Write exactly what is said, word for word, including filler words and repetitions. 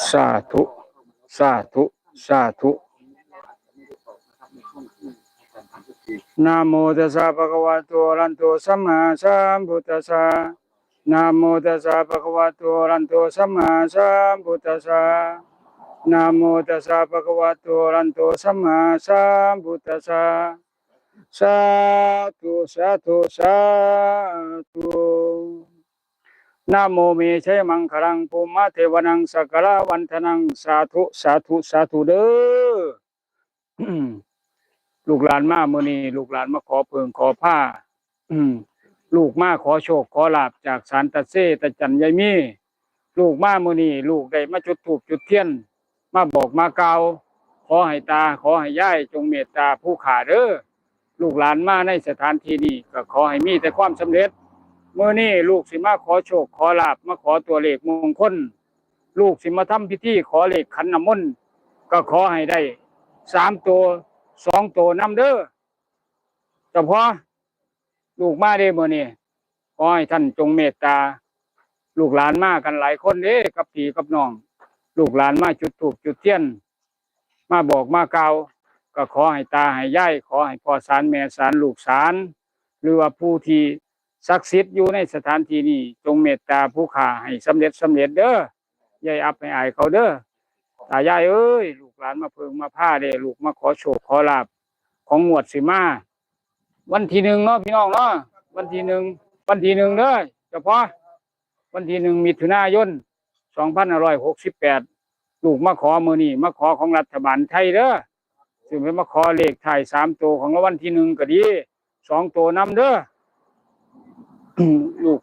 สาธุ สาธุ สาธุ นะโมตัสสะภะคะวะโตอะระหะโตสัมมาสัมพุทธัสสะ นะโมตัสสะภะคะวะโตอะระหะโตสัมมาสัมพุทธัสสะ นะโมตัสสะภะคะวะโตอะระหะโตสัมมาสัมพุทธัสสะ สาธุ สาธุ สาธุ นะโมเมชัยมังคลัง ภูมิเทวานัง สักการะวันทนัง สาธุ สาธุ สาธุ เด้อ ลูกหลานมามื้อนี้ ลูกหลานมาขอเพิ่งขอพา อืม ลูกมาขอโชคขอลาภจากศาลตาเซตาจันยายมี ลูกมามื้อนี้ ลูกได้มาจุดธูปจุดเทียน มาบอกมากล่าว ขอให้ตา ขอให้ยายจงเมตตาผู้ข้าเด้อ ลูกหลานมาในสถานที่นี้ ก็ขอให้มีแต่ความสำเร็จ มื้อนี้ลูกสิมาขอโชคขอลาภ มาขอตัวเลขมงคล ลูกสิมาทำพิธีขอเลขขันน้ำมนต์ ก็ขอให้ได้สามตัว สองตัวนำเด้อ เจ้าพ่อ ลูกมาเด้มื้อนี้ ขอให้ท่านจงเมตตา ลูกหลานมากันหลายคนเด้ กับพี่กับน้อง ลูกหลานมาจุดธูปจุดเทียน มาบอกมากล่าว ก็ขอให้ตาให้ยาย ขอให้พ่อศาลแม่ศาลลูกศาล หรือว่าผู้ที่ศักดิ์สิทธิ์อยู่ในสถานที่นี้ จงเมตตาผู้ข้าให้สำเร็จสำเร็จเด้อ อย่าอับให้อายเขาเด้อ ตายายเอ้ย ลูกหลานมาเพิ่งมาพาเด้ ลูกมาขอโชคขอลาภของงวดสิมา วันที่หนึ่งเนาะพี่น้องเนาะ วันที่หนึ่ง วันที่หนึ่งเด้อ เจ้าพ่อ วันที่หนึ่งมิถุนายน สองพันห้าร้อยหกสิบแปด ลูกมาขอมื้อนี้ มาขอของรัฐบาลไทยเด้อ ซึ่งเป็นมาขอเลขท้ายสามตัวของรางวัลที่หนึ่งก็ดี สองตัวนำเด้อ ลูก